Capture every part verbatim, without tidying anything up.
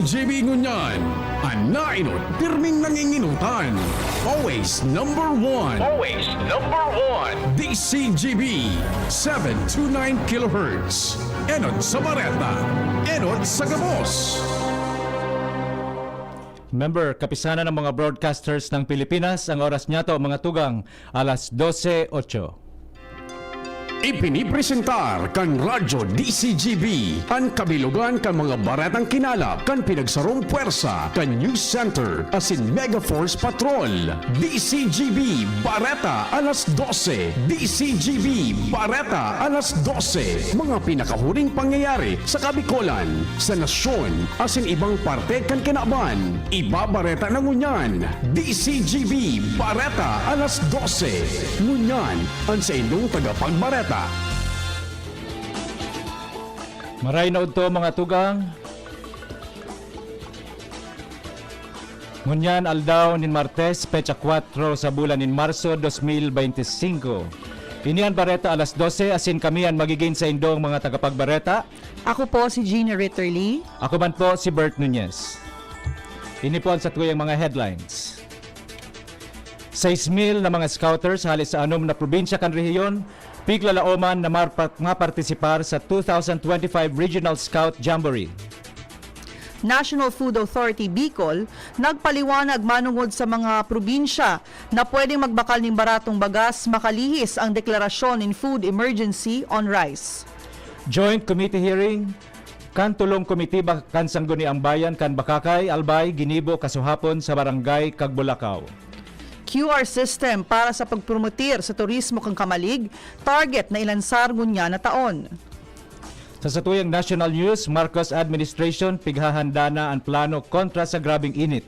G B ngunyan, an naenot pirming nanginginutan. Always number one. Always number one. D C G B, seven two nine kilohertz. Enot sa bareta, enot sa gabos. Member, kapisanan ng mga broadcasters ng Pilipinas, ang oras niyato, mga tugang, alas dose otso. Ipinipresentar kan Radyo D C G B an kabilogan kan mga baretang kinalap kan pinagsarong pwersa kan News Center asin Mega Force Patrol. D C G B Bareta alas dose. D C G B Bareta alas dose. Mga pinakahuring pangyayari sa Kabikolan, sa nasyon, asin ibang parte kan kinaban. Ibabareta na ngunyan, D C G B Bareta alas dose. Ngunyan, an saindong tagapagbareta. Maray na udto, mga tugang. Ngunyan aldaw nin Martes, petsa kwatro sa bulan nin Marso, dos mil beinti singko. Ini an Bareta alas dose, asin kami an magigin saindong mga tagapagbareta. Ako po si Gina Ritterly. Ako man po si Bert Nunez. Ini po ang satuyang mga headlines. Sais mil na mga scouters hali sa anom na probinsya kan rehiyon piglalaoman na marpa- mapartisipar sa two thousand twenty-five Regional Scout Jamboree. National Food Authority Bicol nagpaliwanag manongod sa mga probinsya na pwedeng magbakal nin baratong bagas makalihis ang deklarasyon nin food emergency on rice. Joint Committee Hearing kan tulong komitiba kan Sangguniang Bayan kan Bacacay, Albay, ginibo kasuhapon sa Barangay Cagbulacao. Q R system para sa pagpromotir sa turismo kan Camalig, target na ilansar ngunyan na taon. Sa satuyang national news, Marcos administration pighahanda na an plano kontra sa grabeng init.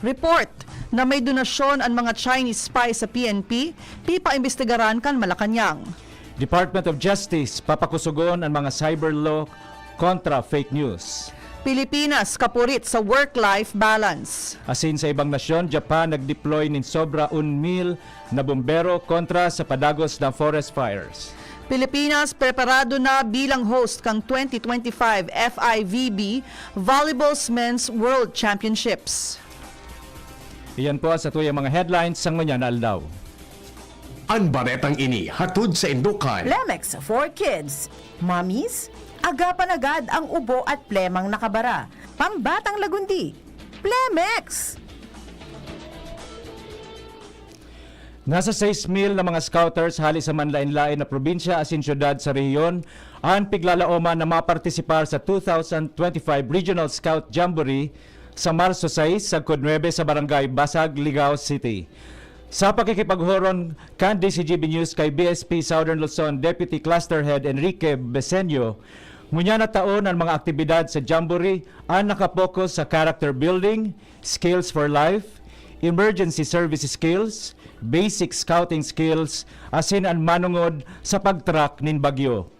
Report na may donasyon an mga Chinese spy sa P N P, pipaimbestigaran kan Malacañang. Department of Justice papakusogon an mga cyber law kontra fake news. Pilipinas kapurit sa work-life balance. Asin sa ibang nasyon, Japan nag-deploy nin sobra un mil na bombero kontra sa padagos na forest fires. Pilipinas preparado na bilang host kan twenty twenty-five F I V B Volleyball Men's World Championships. Iyan po ang satuyang mga headlines sa ngunyan na aldaw. An baretang ini hatod saindo kan Plemex for Kids. Mommies, agapan agad ang ubo at plemang nakabara. Pambatang lagundi. Plemex! Nasa sais mil na mga scouters hali sa manlaen-laen na probinsya asin syudad sa rehiyon an piglalaoman na mapartisipar sa two thousand twenty-five Regional Scout Jamboree sa Marso sais sagkod nuebe sa Barangay Basag, Ligao City. Sa pakikipaghoron kan D C G B News kay B S P Southern Luzon Deputy Cluster Head Enrique Besenio, ngunyan na taon an mga aktibidad sa Jamboree an nakapokus sa character building, skills for life, emergency service skills, basic scouting skills, asin an manongod sa pagtrack nin bagyo.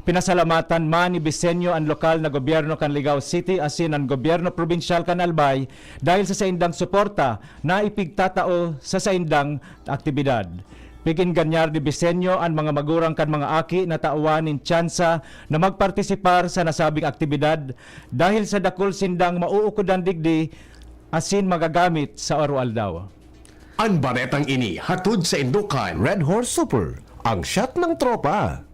Pinasalamatan man ni Bisenyo an lokal na gobyerno kan Ligao City asin an gobyerno probinsyal kan Albay dahil sa saindang suporta na ipigtatao sa saindang aktibidad. Pig-engganyar ni Bisenyo an mga magurang kan mga aki na tawan nin tsansa na magpartisipar sa nasabing aktibidad dahil sa dakul sindang mauukodan digdi asin magagamit sa aroaldaw. An baretang ini hatod saindo kan Red Horse Super, ang shot ng tropa.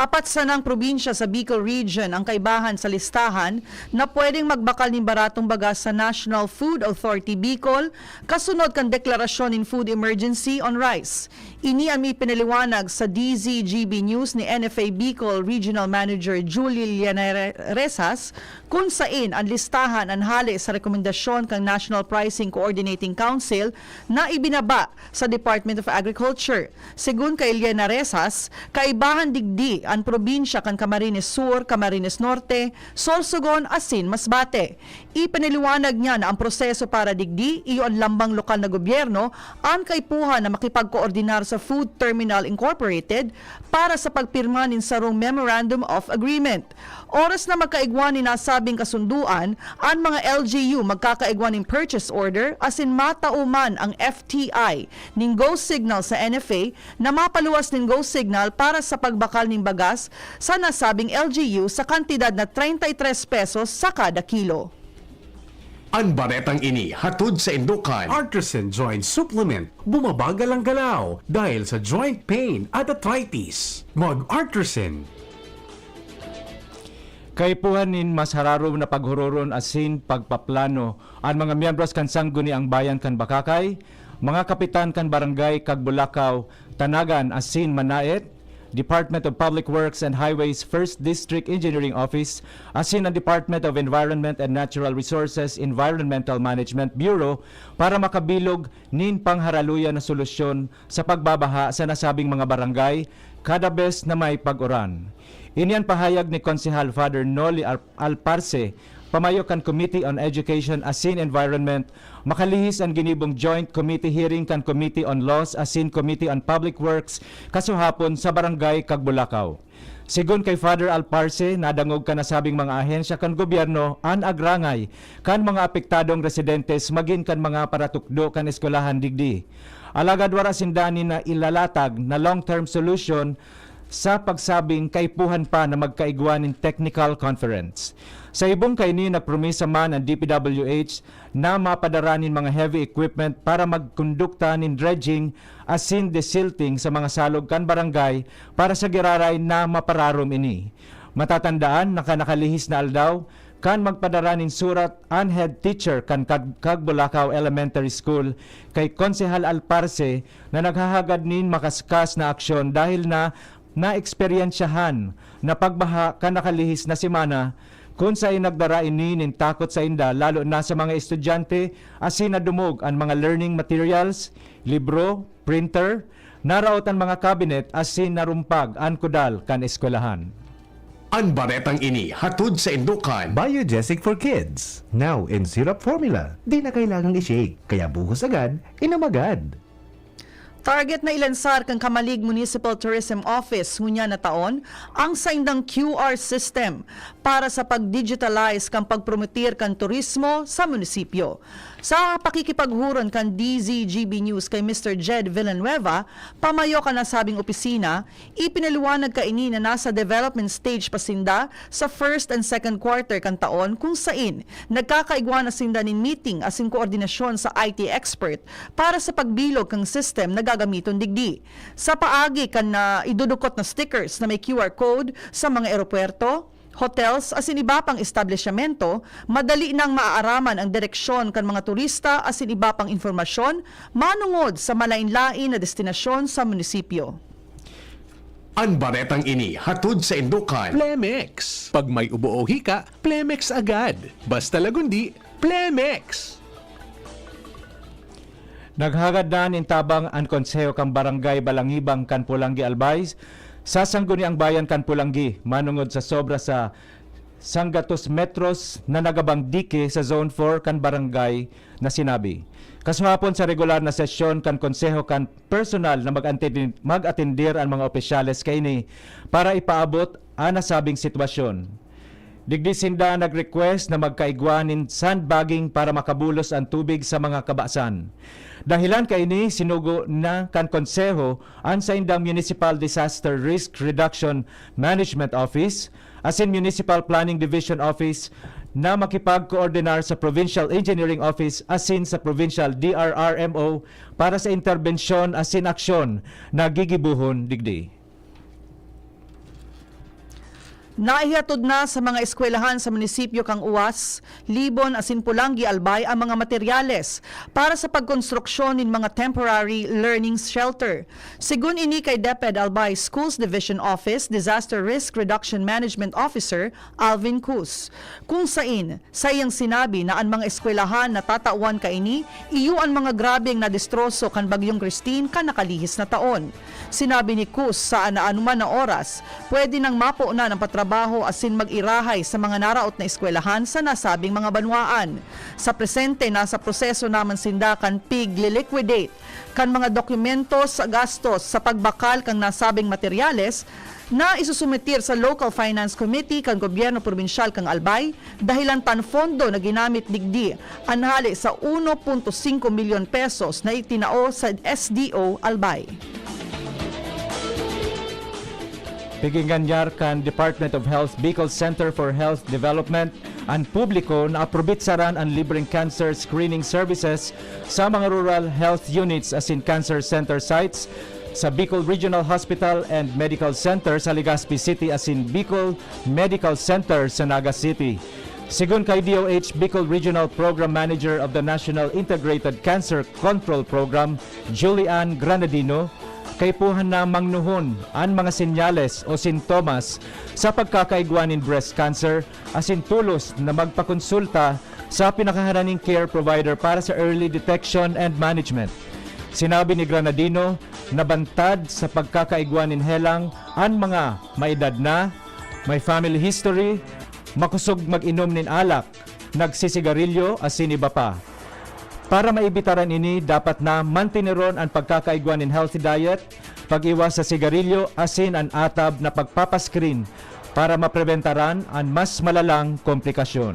Apat sanang probinsya sa Bicol Region ang kaibahan sa listahan na pwedeng magbakal nin baratong bagas sa National Food Authority Bicol, kasunod kan deklarasyon nin food emergency on rice. Ini an ipinaliwanag sa D Z G B News ni N F A Bicol Regional Manager Julie Llanaresas, kun sain an listahan an hale sa rekomendasyon kan National Pricing Coordinating Council na ibinaba sa Department of Agriculture. Segun kay Llanaresas, kaibahan digdi an probinsya kan Camarines Sur, Camarines Norte, Sorsogon asin Masbate. Ipinaliwanag niya na ang proseso para digdi iyo an lambang lokal na gobyerno an kaipuhan na makipagkoordinar sa Food Terminal Incorporated para sa pagpirma nin sarong Memorandum of Agreement. Oras na magkaigwa nin nasabing kasundoan, an mga L G U magkakaigwa nin purchase order asin matao man ang F T I nin go signal sa N F A na mapaluwas nin go signal para sa pagbakal nin bagas sa nasabing L G U sa kantidad na treinta y tres pesos sa kada kilo. An baretang ini hatod saindo kan Artresin Joint Supplement. Bumabagal ang galaw dahil sa joint pain at arthritis. Mag-Artresin. Kaipuhan nin mas hararom na paghuroron asin pagpaplano an mga miyembros kan Sangguniang Bayan kan Bacacay, mga kapitan kan barangay kag Bulacao, Tanagan asin Manaet, Department of Public Works and Highways First District Engineering Office asin an Department of Environment and Natural Resources Environmental Management Bureau para makabilog nin pangharaluyan na solusyon sa pagbabaha sa nasabing mga barangay kada bes na may pag-uran. Ini an pahayag ni Konsehal Father Noli Ar- Alparse, pamayo kan Committee on Education asin Environment, makalihis an ginibong Joint Committee Hearing kan Committee on Laws asin Committee on Public Works kasuhapon sa Barangay Cagbulacao. Sigon kay Father Alparse, nadangog kan nasabing mga ahensya kan gobyerno an agrangay kan mga apektadong residentes magin kan mga paratukdo kan eskwelahan digdi. Alagad wara sinda nin nailalatag na long-term solution sa pagsabing kaipuhan pa na magkaigwa nin technical conference. Sa ibong kaini, nagpromisa man an D P W H na mapadara nin mga heavy equipment para magkondukta nin dredging asin desilting sa mga salog kan barangay para sa giraray na mapararom ini. Matatandaan na kan nakalihis na aldaw, kan magpadara nin surat an head teacher kan Cag-, Cagbulacao Elementary School kay Konsehal Alparse na naghahagad nin makaskas na aksyon dahil na naeksperyensyahan na pagbaha kan nakalihis na semana, kun saen nagdara ini nin takot sainda, lalo na sa mga estudyante, asin nadumog an mga learning materials, libro, printer, naraot an mga cabinet, asin narumpag an kudal kan eskwelahan. An baretang ini hatod saindo kan Biogesic for Kids, now in syrup formula. Di na kailangang i-shake, kaya buhos agad, inom agad. Target na ilansar kan Camalig Municipal Tourism Office ngunyan na taon ang saindang Q R system para sa pag-digitalize kan pagpromotir kan turismo sa munisipyo. Sa pakikipaghuron kan D Z G B News kay Mister Jed Villanueva, pamayo kan nasabing opisina, ipinaliwanag kaini na nasa development stage pa sinda sa first and second quarter kan taon, kung sain nagkakaigwa na sinda nin meeting asin koordinasyon sa I T expert para sa pagbilog kan system na gagamiton digdi. Sa paagi kan na idudukot na stickers na may Q R code sa mga eropuwerto, hotels asin iba pang establisyamento, madali nang maaaraman ang direksyon kan mga turista asin iba pang impormasyon manungod sa malain-lain na destinasyon sa munisipyo. An baretang ini hatod saindo kan Plemex. Pag may ubo o hika, Plemex agad. Basta Lagundi, Plemex! Naghagad na nin tabang an Konseho kan Barangay Balangibang kan Polangui, Albay sa Sangguniang Bayan kan Polangui manungod sa sobra sa sanggatos metros na nagabang dike sa Zone four kan barangay na sinabi. Kasuhapon sa regular na sesyon kan Konseho kan personal na mag-antindi-, mag-atendir an mga opisyales kaini para ipaabot an nasabing sitwasyon. Digdi sinda nag-request na magkaigwa nin sandbagging para makabulos an tubig sa mga kabasan. Dahilan kaini, sinugo na kan Konseho an saindang Municipal Disaster Risk Reduction Management Office asin Municipal Planning Division Office na makipagkoordinar sa Provincial Engineering Office asin sa Provincial D R R M O para sa interbensyon asin aksyon na gigibohon digdi. Naihatod na sa mga eskwelahan sa munisipyo kan Uas, Libon asin Polangui, Albay ang mga materyales para sa pagkonstruksyon nin mga temporary learning shelter. Sigun ini kay DepEd Albay Schools Division Office Disaster Risk Reduction Management Officer Alvin Cus, kung sain saiyang sinabi na an mga eskwelahan na tatawan kaini iyo an mga grabeng nadestroso kan Bagyong Christine kan nakalihis na taon. Sinabi ni Cus sa na anuman na oras, pwede nang maponan ang patrabaho asin mag-irahay sa mga naraot na eskwelahan sa nasabing mga banwaan. Sa presente, nasa proseso naman sinda kan pig-liquidate kan mga dokumento sa gastos sa pagbakal kan nasabing materyales, na isusumitir sa Local Finance Committee kan Gobyerno Probinsyal kan Albay, dahelan ta an pondo na ginamit digdi an hale sa uno punto singko milyon pesos na itinao sa S D O Albay. Piginganyar kan Department of Health Bicol Center for Health Development an publiko na aprobitsaran an libreng cancer screening services sa mga rural health units asin cancer center sites sa Bicol Regional Hospital and Medical Center sa Legazpi City asin Bicol Medical Center sa Naga City. Segun kay D O H Bicol Regional Program Manager of the National Integrated Cancer Control Program, Julian Granadino, kaipuhan na mangnohon an mga senyales o sintomas sa pagkakaigwa nin breast cancer asin tolos na magpakonsulta sa pinakaharaning care provider para sa early detection and management. Sinabi ni Granadino na bantad sa pagkakaigwa nin helang an mga may edad na, may family history, makosog mag-inom nin alak, nagsisigarilyo asin iba pa. Para maibitaran ini, dapat na manteneron an pagkakaigwa nin healthy diet, pag-iwas sa sigarilyo asin an atab na pagpapaskrin para mapreventaran an mas malalang komplikasyon.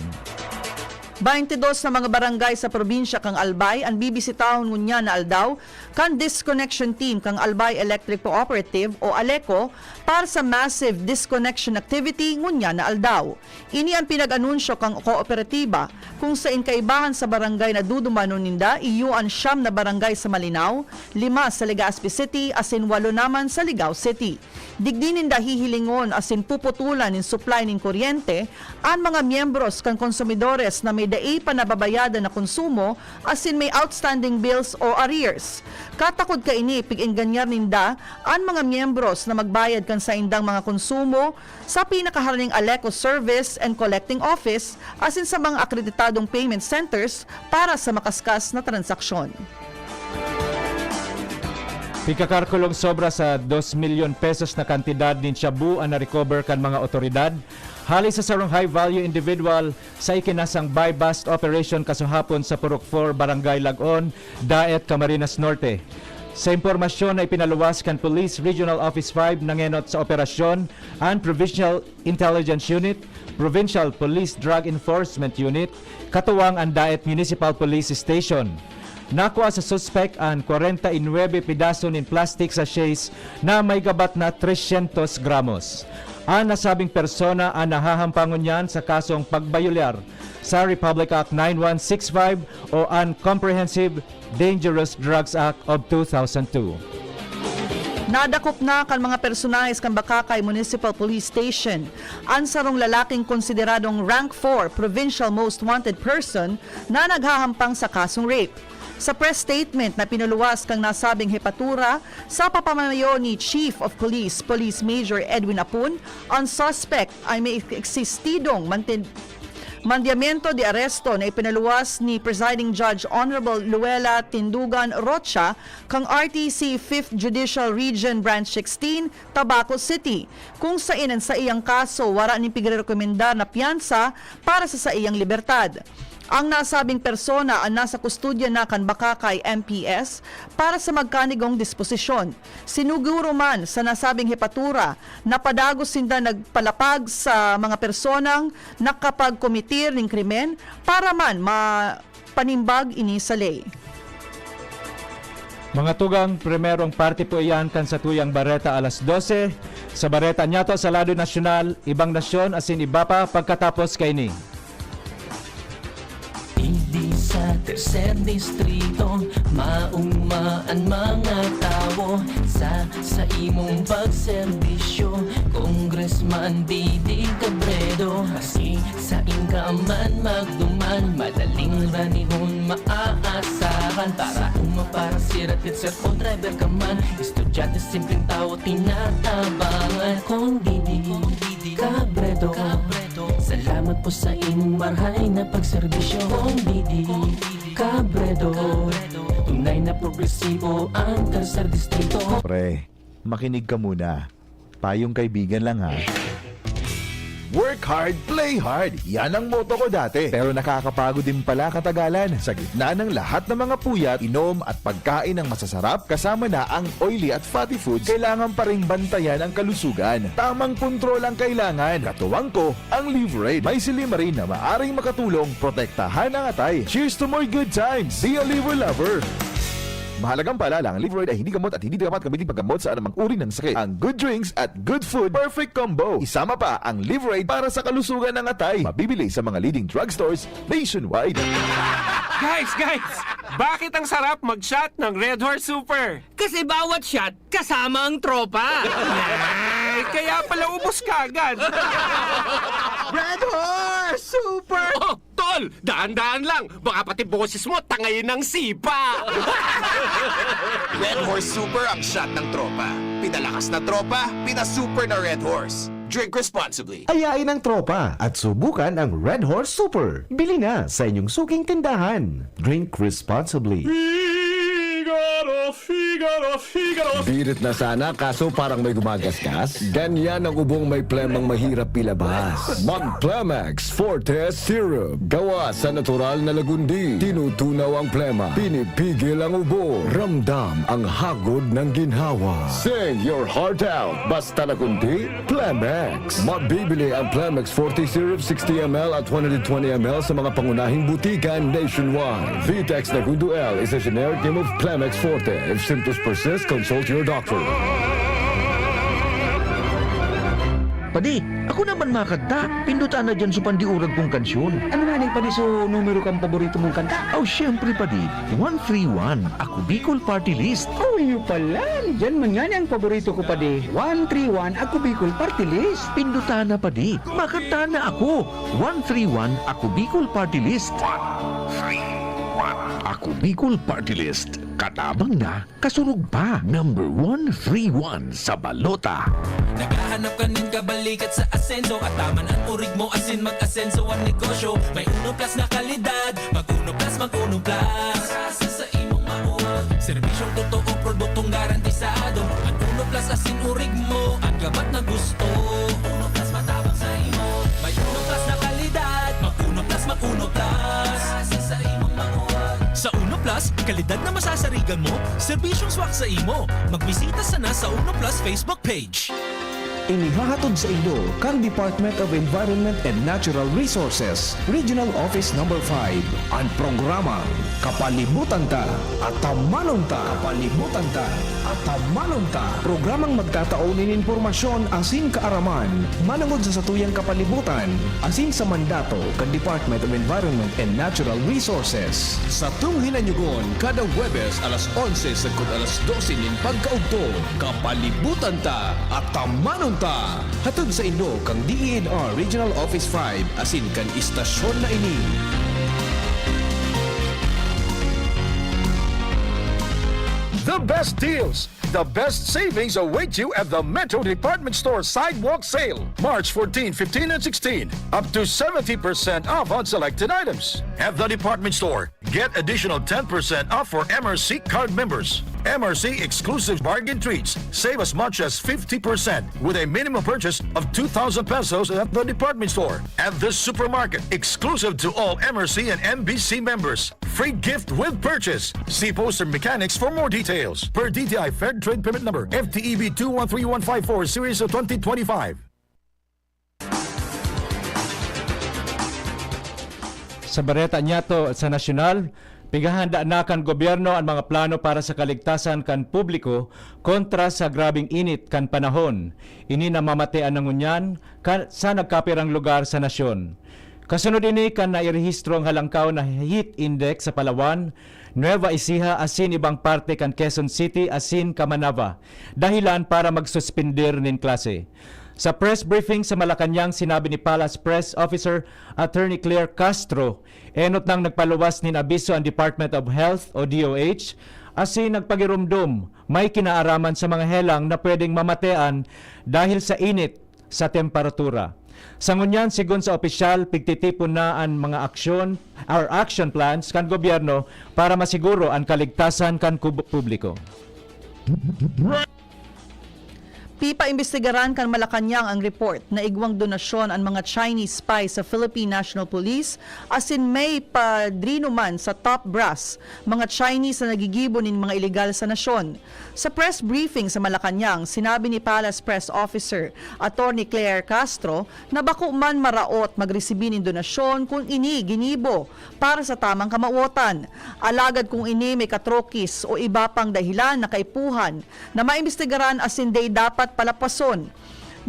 Baintidos na mga barangay sa probinsya kan Albay an bibisitahon ngunyan na aldaw kan Disconnection Team kan Albay Electric Cooperative o ALECO para sa massive disconnection activity ngunyan na aldaw. Ini an pinag-anunsyo kan kooperatiba, kung sain kaibahan sa barangay na dudumanon ninda, iyo an siyam na barangay sa Malinao, lima sa Legazpi City, asin walo naman sa Ligao City. Digdi ninda hihilingon asin puputulan nin supply nin kuryente an mga miyembros kan konsumidores na may dai pa nababayadan na konsumo asin may outstanding bills o arrears. Katakod kaini, pig-engganyar ninda an mga miyembros na magbayad kan saindang mga konsumo sa pinakaharaning ALECO Service and Collecting Office asin sa mga akreditadong payment centers para sa makaskas na transaksyon. Pigkakalkulong sobra sa dos milyon pesos na kantidad nin shabu an na-recover kan mga otoridad hale sa sarong high-value individual sa ikinasang buy-bust operation kasuhapon sa Purok four, Barangay Lagon, Daet, Camarines Norte. Sa impormasyon na ipinaluwas kan Police Regional Office five, nangenot sa operasyon an Provincial Intelligence Unit, Provincial Police Drug Enforcement Unit, katuwang an Daet Municipal Police Station. Nakua sa suspek an kwarenta y nuebe pedaso nin plastic sachets na may gabat na tresyentos gramos. An nasabing persona an nahahampang ngunyan sa kasong pagbayolyar sa Republic Act nine one six five o an Comprehensive Dangerous Drugs Act of two thousand two. Nadakop na kan mga personahes kan Bacacay Municipal Police Station an sarong lalaking konsideradong rank four provincial most wanted person na naghahampang sa kasong rape. Sa press statement na pinaluwas kan nasabing hepatura sa pamamayo ni Chief of Police, Police Major Edwin Apun, an suspect ay may eksistidong mantin-, mandyamento de aresto na ipinaluwas ni Presiding Judge Honorable Luella Tindugan Rocha kan R T C Fifth Judicial Region Branch sixteen, Tabaco City, kung saen an saiyang kaso wara nin pigrerekomendar na piyansa para sa saiyang libertad. Ang nasabing persona an nasa kustodya na kan Bacacay M P S para sa magkanigong disposisyon. Siniguro man sa nasabing hepatura na padagos sinda nagpalapag sa mga personang nakapagkometir nin krimen para man ma-, panimbag ini sa ley. Mga tugang, primerong parte po iyan kan satuyang bareta alas dose. Sa bareta niyato sa lado nasyonal, ibang nasyon asin iba pa pagkatapos kaini. Digdi sa Tercer Distrito, maogma an mga tawo sa, sa imong pagserbisyo, Congressman Didi Cabredo. Maski sain ka man magduman, madaling ranihon maaasahan. Para uma, para sira, teacher o driver ka man, estudyante, simpleng tawo, tinatabangan. Kong Didi Cabredo, salamat po sa imong marhay na pagserbisyo. Kong Didi Cabredo, tunay na progresibo ang Tercer Distrito. Pre, makinig ka muna. Payong kaibigan lang, ha. Work hard, play hard. Yan ang motto ko dati. Pero nakakapagod din pala katagalan. Sa gitna ng lahat ng mga puyat, inom at pagkain ng masasarap, kasama na ang oily at fatty foods, kailangan pa ring bantayan ang kalusugan. Tamang kontrol ang kailangan. Katuwang ko, ang Livraid. May silymarin na maaring makatulong protektahan ang atay. Cheers to more good times! Be a Liver Lover! Mahalagang paalala, ang Livraid ay hindi gamot at hindi dapat gamitin paggamot sa anumang uri ng sakit. Ang good drinks at good food, perfect combo. Isama pa ang Livraid para sa kalusugan ng atay. Mabibili sa mga leading drugstores nationwide. Guys, guys! Bakit ang sarap mag-shot ng Red Horse Super? Kasi bawat shot, kasama ang tropa. Ay, kaya pala ubos ka agad. Red Horse Super! Oh, tol! Daan-daan lang! Baka pati boses mo, tangay ng sipa! Red Horse Super ang shot ng tropa. Pinalakas na tropa, pinasuper na Red Horse. Drink responsibly. Ayain ang tropa at subukan ang Red Horse Super. Bili na sa inyong suking tindahan. Drink responsibly. Figaro, Figaro, Figaro. Birit na sana kaso parang may gumagasgas. Ganyan ang ubong may plemang mahirap ilabas. Mag Plemex Forte Syrup. Gawa sa natural na lagundi. Tinutunaw ang plema. Pinipigil ang ubo. Ramdam ang hagod ng ginhawa. Sing your heart out. Basta lagundi, Plemex. Mabibili ang Plemex Forte Syrup sixty M L at one hundred twenty M L sa mga pangunahing butika nationwide. Vitex Nagundo L is a generic name of Plemex Forte. If symptoms persist, consult your doctor. Padi, ako naman makanta. Pindutan na dyan sa pandiurag kong kansyon. Ano nga ni Padi so numero kang paborito mong kanta? Aw, syempre, Padi. One three one, Ako Bicol Party List. Oh, iyo pala. Diyan man nga ang paborito ko, Padi. One three one, Ako Bicol Party List. Pindutan na, Padi. Makanta na ako. One three one, Ako Bicol Party List. One three one, Ako Bicol Party List. Katabang na, kasurog pa. Number one three one sa balota. Naghahanap ka nin kabalikat sa asenso at taman ang urig mo asin mag-asenso ang negosyo. May Uno Plus na kalidad, mag Uno Plus, mag Uno Plus. Sa, sa, sa imong mauwag. Serbisyong totoo, produktong garantisado. Ang Uno Plus asin urig mo, ang gabat na gusto. Uno Plus matabang sa imo. May Uno Plus na kalidad, mag Uno Plus, mag Uno Plus. Sa, sa imong mauwag. Sa Uno Plus, kalidad na masasarigan mo, serbisyong swak sa imo. Magbisita sana sa Uno Plus Facebook page. Inihahatod sa inyo kan Department of Environment and Natural Resources, Regional Office Number five, an programang Kapalibutan Ta, Atamanon Ta. Kapalibutan Ta, Atamanon Ta. Programang magtatao nin impormasyon asin kaaraman manongod sa satuyang kapalibutan asin sa mandato kan Department of Environment and Natural Resources. Satong hinanyugon kada Huwebes alas onse sagkod alas dose nin pagkaugto. Kapalibutan Ta, Atamanon Ta. Hatod sa inyo kan D E N R Regional Office five asin kan istasyon na ini. The best deals, the best savings await you at the Metro Department Store Sidewalk Sale, March fourteen, fifteen, and sixteen. Up to seventy percent off on selected items. At the department store, get additional ten percent off for M R C card members. M R C exclusive bargain treats. Save as much as fifty percent with a minimum purchase of two thousand pesos at the department store. At this supermarket, exclusive to all M R C and M B C members. Free gift with purchase. See poster mechanics for more details. Per D T I Fair Trade Permit Number, F T E B two one three one five four, Series of twenty twenty-five. Sa bareta niyato sa nasyonal, pighahanda na kan gobyerno an mga plano para sa kaligtasan kan publiko kontra sa grabeng init kan panahon. Ini namamatean na ngunyan kan, sa nagkapirang lugar sa nasyon. Kasunod ini kan nairehistro ang halangkaw na heat index sa Palawan, Nueva Ecija asin ibang parte kan Quezon City asin Kamanava, dahilan para magsuspender nin klase. Sa press briefing sa Malacañang, sinabi ni Palace Press Officer Attorney Claire Castro, enot nang nagpaluwas nin abiso ang Department of Health o D O H, asin nagpagiromdom may kinaaraman sa mga helang na pwedeng mamatean dahil sa init sa temperatura. Sa ngunyan, sigon sa opisyal, pigtitipon na an mga aksyon or action plans kan gobyerno para masiguro an kaligtasan kan kub-, publiko. Pipaimbestigaran kan Malacañang ang report na igwang donasyon an mga Chinese spy sa Philippine National Police asin may padrino man sa top brass, mga Chinese na nagigibo nin mga iligal sa nasyon. Sa press briefing sa Malacañang, sinabi ni Palace Press Officer Attorney Claire Castro na bako man maraot magresibi nin donasyon kun ini ginibo para sa tamang kamawotan. Alagad kung ini may katrokis o iba pang dahilan na kaipuhan na maimbestigaran asin dai dapat palapwason.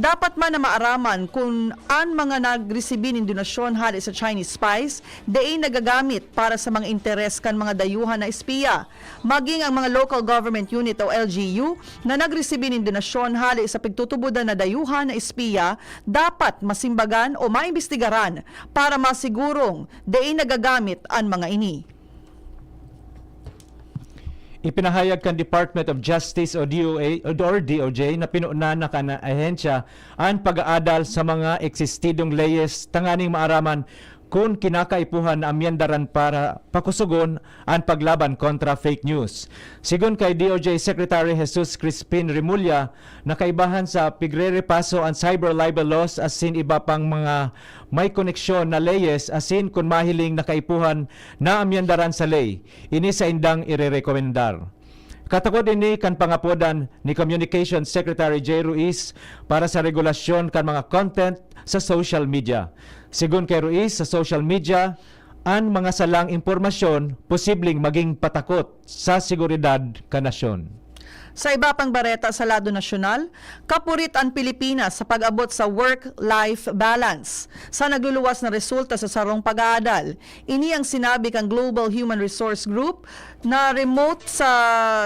Dapat man na maaraman kun an mga nagresibi nin donasyon hale sa Chinese spies dai nagagamit para sa mga interes kan mga dayuhan na espiya. Maging ang mga local government unit o L G U na nagresibi nin donasyon hale sa pigtutubodan na dayuhan na espiya dapat masimbagan o maimbestigaran para masigurong dai nagagamit an mga ini. Ipinahayag kan Department of Justice o D O A or D O J na pinonan na kan ahensya an pag-aadal sa mga eksistidong leyes tanganing maaraman kun kinakaipuhan na amyendaran para pakusogon an paglaban kontra fake news. Sigon kay D O J Secretary Jesus Crispin Remulla, na kaibahan sa pigrerepaso an cyber libel laws asin iba pang mga may koneksyon na leyes asin kun mahiling na kaipuhan na amyendaran sa ley, ini saindang irerekomendar. Katakod ini kan pangapodan ni Communications Secretary Jay Ruiz para sa regulasyon kan mga content sa social media. Sigon kay Ruiz, sa social media, an mga salang impormasyon posibleng maging patakot sa seguridad kan nasyon. Sa iba pang bareta sa lado nasyonal, kapurit an Pilipinas sa pag-abot sa work-life balance sa nagluluwas na resulta sa sarong pag-aadal. Ini ang sinabi kan Global Human Resource Group na remote sa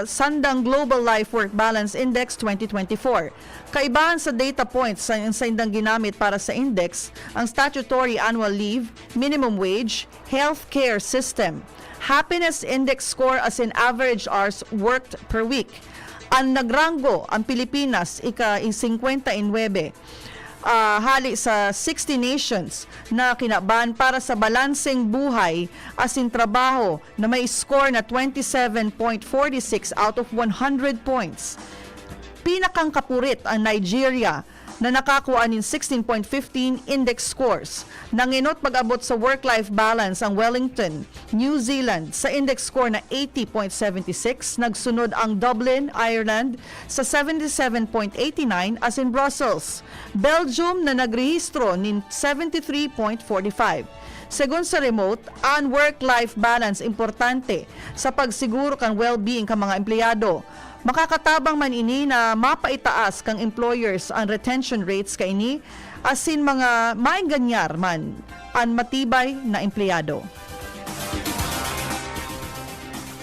sandang Global Life Work Balance Index twenty twenty-four. Kaibahan sa data points sa saindang ginamit para sa index, ang statutory annual leave, minimum wage, healthcare system, happiness index score asin average hours worked per week. An nagranggo ang Pilipinas ika-singkwenta y nuebe, ah, hale sa sixty nations na kinaban para sa balanseng buhay asin trabaho na may score na twenty seven point forty six out of one hundred points. Pinakang kapurit ang Nigeria na nakakua nin sixteen point fifteen index scores. Nangenot pag-abot sa work-life balance ang Wellington, New Zealand, sa index score na eighty point seventy six, nagsunod ang Dublin, Ireland, sa seventy seven point eighty nine, asin Brussels, Belgium, na nagrehistro nin seventy three point forty five. Segun sa remote, an work-life balance importante sa pagsiguro kan well-being kan mga empleyado. Makakatabang man ini na mapaitaas kan employers an retention rates kaini asin mga maenganyar man an matibay na empleyado.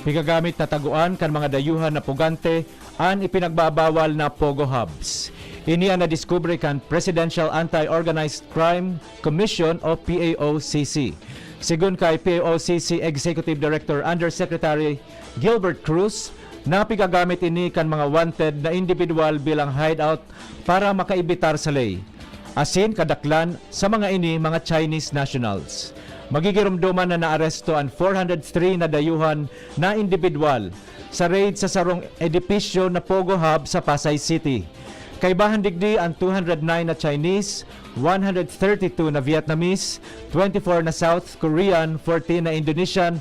Pigagamit na tagoan kan mga dayuhan na pugante an ipinagbabawal na pogo hubs. Ini an nadiskubre kan Presidential Anti-Organized Crime Commission o P A O C C. Sigon kay P A O C C Executive Director Undersecretary Gilbert Cruz, napigagamit ini kan mga wanted na indibidwal bilang hideout para makaibitar sa ley. Asin kadaklan sa mga ini mga Chinese nationals. Magigiromdoman na naaresto an four hundred three na dayuhan na indibidwal sa raid sa sarong edipisyo na Pogo Hub sa Pasay City. Kaibahan digdi an two hundred nine na Chinese, one hundred thirty-two na Vietnamese, twenty-four na South Korean, fourteen na Indonesian,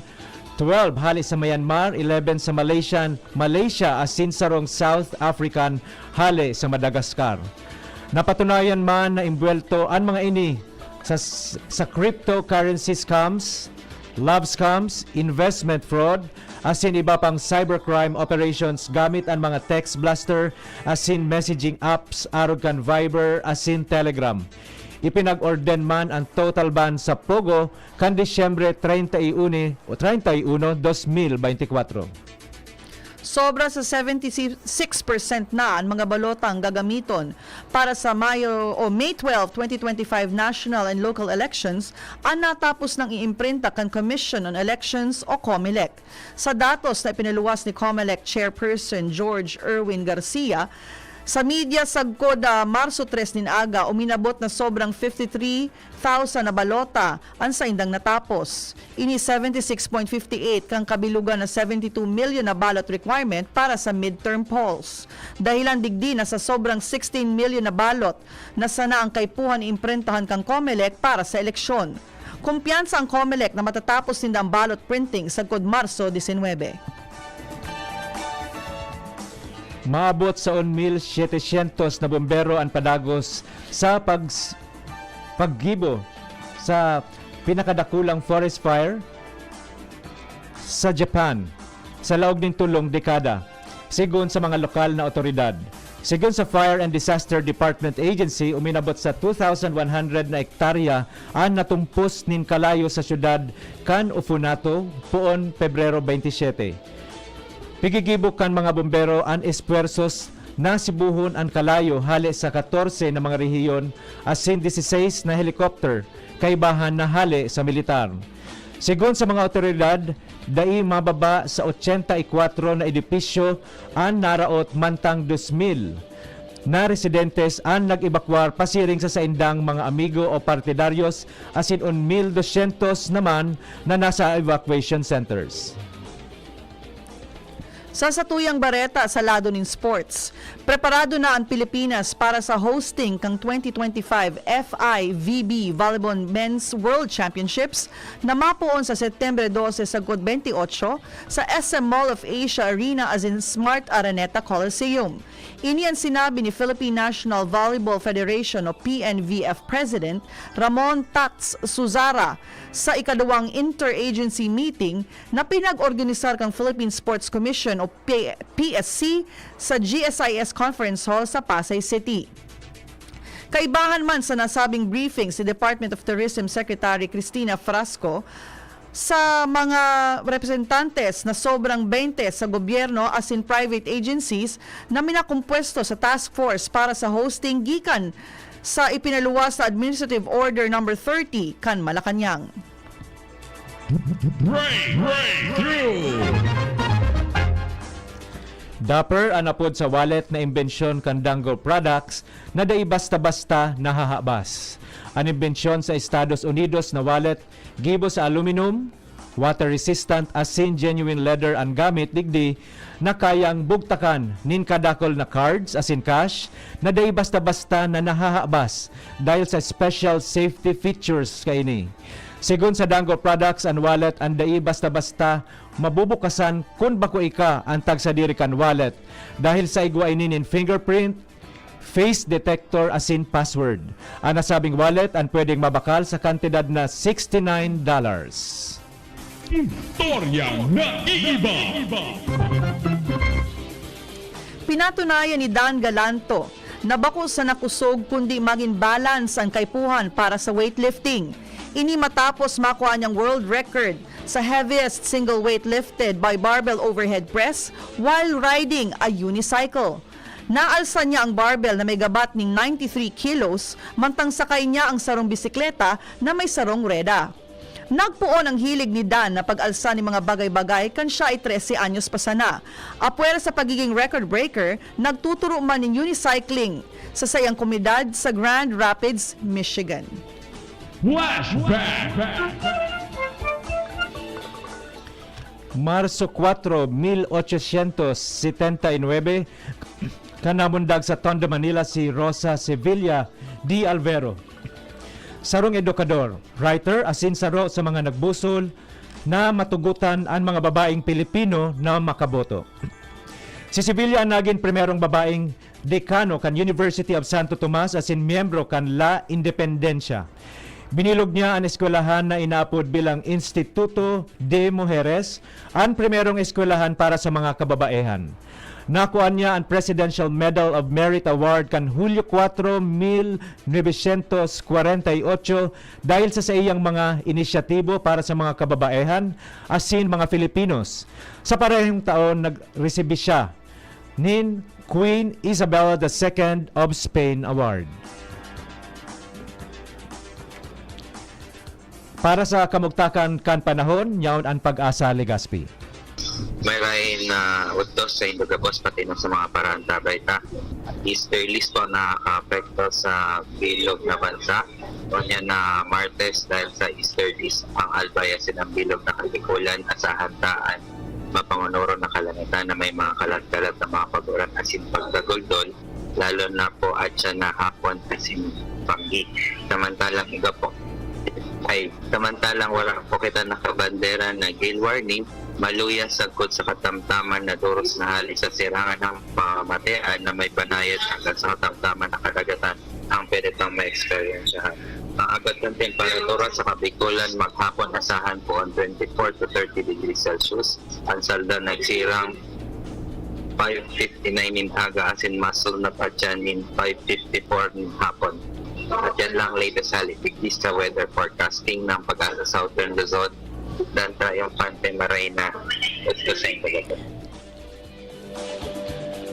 twelve hale sa Myanmar, eleven sa Malaysian, Malaysia, asin sarong South African hale sa Madagascar. Napatunayan man na imbwelto an mga ini sa, sa cryptocurrency scams, love scams, investment fraud, asin iba pang cybercrime operations gamit an mga text blaster asin messaging apps arog kan Viber asin Telegram. Ipinag-orden man an total ban sa Pogo kan Disyembre treinta y uno o treinta y uno, dos mil beintikwatro. Sobra sa seventy six percent na an mga balotang gagamiton para sa Mayo o May twelve, twenty twenty-five national and local elections an natapos nang iimprinta kan Commission on Elections o COMELEC. Sa datos na ipinaluwas ni COMELEC Chairperson George Erwin Garcia, Sa media, sagkod, ah, Marso tres nin aga, uminabot na sobrang fifty-three thousand na balota an saindang natapos. Ini seventy-six point fifty-eight kan kabilugan na seventy-two million na ballot requirement para sa midterm polls. Dahilan digdi na sa sobrang sixteen million na ballot na sana ang kaipuhan iimprentahan kan Comelec para sa eleksyon. Kumpiyansa ang Comelec na matatapos ninda ang ballot printing sagkod Marso disinwebe. Maabot sa un mil setecientos na bombero an padagos sa pag-, paggibo sa pinakadakulang forest fire sa Japan sa laog nin tolong dekada, sigon sa mga lokal na otoridad. Sigon sa Fire and Disaster Department Agency, uminabot sa two thousand one hundred na ektarya an natumpos nin kalayo sa syudad kan Ufunato, poon Pebrero twenty-seven. Pigigibo kan mga bombero an espuwersos na sibuhon an kalayo hale sa katorse na mga rehiyon asin dieciséis na helicopter, kaibahan na hale sa militar. Sigon sa mga awtoridad, dai mababa sa ochenta y kuatro na edipisyo an naraot, mantang dos mil na residentes an nag-ebakwar pasiring sa saindang mga amigo o partidaryos, asin un mil dosyentos naman na nasa evacuation centers. Sa satuyang bareta sa lado nin sports, preparado na an Pilipinas para sa hosting kan twenty twenty-five F I V B Volleyball Men's World Championships na mapoon sa Setyembre dose sagkod twenty-eight sa S M Mall of Asia Arena asin Smart Araneta Coliseum. Ini an sinabi ni Philippine National Volleyball Federation o P N V F President Ramon Tats Suzara sa ikaduwang interagency meeting na pinag-organisar kan Philippine Sports Commission o P-, P S C sa G S I S Conference Hall sa Pasay City. Kaibahan man sa nasabing briefing si Department of Tourism Secretary Cristina Frasco, sa mga representantes na sobrang twenty sa gobyerno asin private agencies na minakompuesto sa task force para sa hosting gikan sa ipinaluwas na Administrative Order Number thirty kan Malacañang. Break, breakthrough. Dapper an apod sa wallet na imbensyon kan Dango Products na dai basta-basta nahahabas. An imbensyon sa Estados Unidos na wallet gibo sa aluminum, water-resistant asin genuine leather an gamit digdi na kayang bugtakan nin kadakul na cards asin cash na dai basta-basta na nahahabas dahil sa special safety features kaini. Sigon sa Dango Products, an wallet an dai basta-basta mabubukasan kun bako ika an tagsadiri kan wallet, dahil sa igwa ini nin fingerprint, face detector asin password. An nasabing wallet an pwedeng mabakal sa kantidad na sixty-nine dollars. Istoryang naiiba. Pinatunayan ni Dan Galanto na bako sana kusog kundi magin balance an kaipuhan para sa weightlifting. Ini matapos makua niyang world record sa heaviest single weight lifted by barbell overhead press while riding a unicycle. Naalsa niya ang barbell na may gabat nin ninety-three kilos, mantang sakay niya ang sarong bisikleta na may sarong reda. Nagpoon ang hilig ni Dan na pag-alsa nin mga bagay-bagay kan siya ay trese anyos pa sana. Apwera sa pagiging record breaker, nagtuturo man nin unicycling sa saiyang komunidad sa Grand Rapids, Michigan. Flashback. Marso kuwatro, mil ochocientos setenta y nuebe, kan namundag sa Tondo, Manila si Rosa Sevilla de Alvero. Sarong edukador, writer, asin saro sa mga nagbusol na matugotan an mga babaeng Pilipino na makaboto. Si Sevilla an nagin primerong babaeng dekano kan University of Santo Tomas asin miyembro kan La Independencia. Binilog niya an eskwelahan na inaapod bilang Instituto de Mujeres, an primerong eskwelahan para sa mga kababaehan. Nakuha niya an Presidential Medal of Merit Award kan Hulyo kuwatro, mil novecientos kwarenta y ocho dahil sa saiyang mga inisyatibo para sa mga kababaehan asin mga Filipinos. Sa parehong taon, nagresibi siya nin Queen Isabella the Second of Spain Award. Para sa kamugtakan kan panahon, yaon an Pag-asa Legazpi. May rain na udtos sa Indogabos, pati na sa mga parahan ta Baita. Easterlies po ang nakakaapekto sa bilog na bansa. Ngunyan na Martes, dahil sa easterlies ang Albay asin ang bilog na Kabikulan, asahan ta an mapangunoro na kalangitan na may mga kalat-kalat na mga pag-uran asin pagkaguldol, lalo na po atyan na hapon asin banggi. Samantalang iba po, ay, samantalang wala po kita nakabandera na gale warning, maluya sagkod sa katamtaman na doros na hali sa sirangan ng pamamatean na may banayad hanggang sa katamtaman na kadagatan ang pwede pang maeksperiensyahan. Ang agad ng temperatura sa Kabikulan maghapon, asahan po ang twenty-four to thirty degrees Celsius. Ang salda nagsirang five fifty-nine in aga asin masul na pa dyan in five fifty-four nin hapon. At yan lang latest hali digdi sa weather forecasting ng Pag-asa Southern Luzon, Dan Triunfante Marina, Otto Saint Galapon.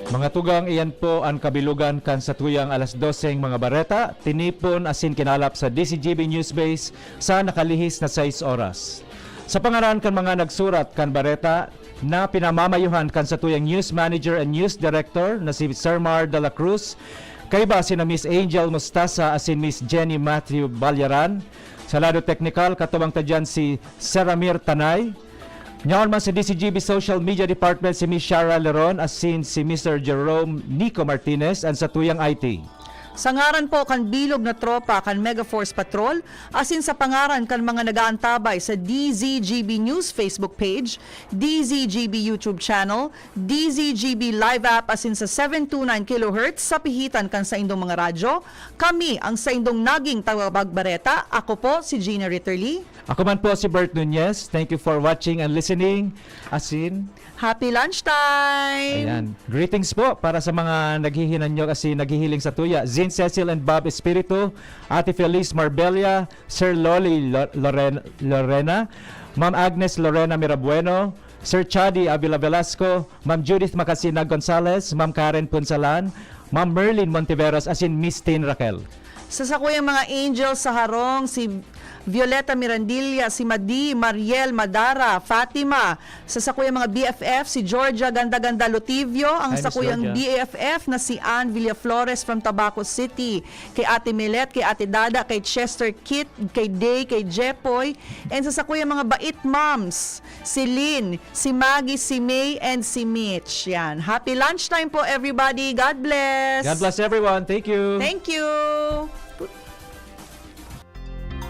Mga tugang, iyan po an kabilugan kan satuyang alas doseng mga bareta, tinipon asin kinalap sa D C G B Newsbase sa nakalihis na sais oras. Sa pangaran kan mga nagsurat kan bareta na pinamamayuhan kan satuyang news manager and news director na si Sir Mar de la Cruz, kaiba sina Miss Angel Mostasa asin Miss Jenny Matthew Balyaran. Sa lado teknikal, katubang ta diyan si Seramir Tanay. Nyaon man sa D C G B Social Media Department si Miss Shara Leron asin si Mister Jerome Nico Martinez, an satuyang I T. Sa ngaran po kan bilog na tropa kan Mega Force Patrol, asin sa pangaran kan mga nag-aantabay sa D Z G B News Facebook page, D Z G B YouTube channel, D Z G B Live app asin sa seven two nine kilohertz sa pihitan kan saindong mga radyo, kami ang saindong naging tagapagbareta. Ako po si Gina Ritterly. Ako man po si Bert Nunez. Thank you for watching and listening. Asin, Happy lunchtime! Ayan. Greetings po para sa mga naghihinanyog asin naghihiling sa tuya. Zin Cecil and Bob Espiritu, Ate Feliz Marbella, Sir Loli Lo- Loren- Lorena, Ma'am Agnes Lorena Mirabueno, Sir Chadi Avila Velasco, Ma'am Judith Macasinag Gonzalez, Ma'am Karen Punsalan, Ma'am Merlin Montiveros asin Miss Tin Raquel. Sa sakuyang mga angel sa harong, si Violeta Mirandilla, si Madi, Mariel Madara, Fatima. Sa sakuyang mga B F F, si Georgia Ganda-Ganda Lotivio, ang Hi, Miss sakuyang Georgia. B F F na si Ann Villaflores from Tabaco City, kay Ate Milet, kay Ate Dada, kay Chester Kit, kay Day, kay Jepoy, and sa sakuyang mga bait moms, si Lynn, si Maggie, si May, and si Mitch. Yan. Happy lunchtime po, everybody. God bless. God bless everyone. Thank you. Thank you.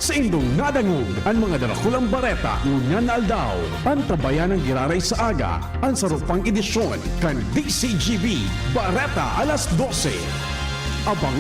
Saindong nadangog an mga darakulang bareta ngunyan na aldaw. Antabayan an giraray sa aga, an saro pang edisyon kan D C G B Bareta Alas Dose. Abang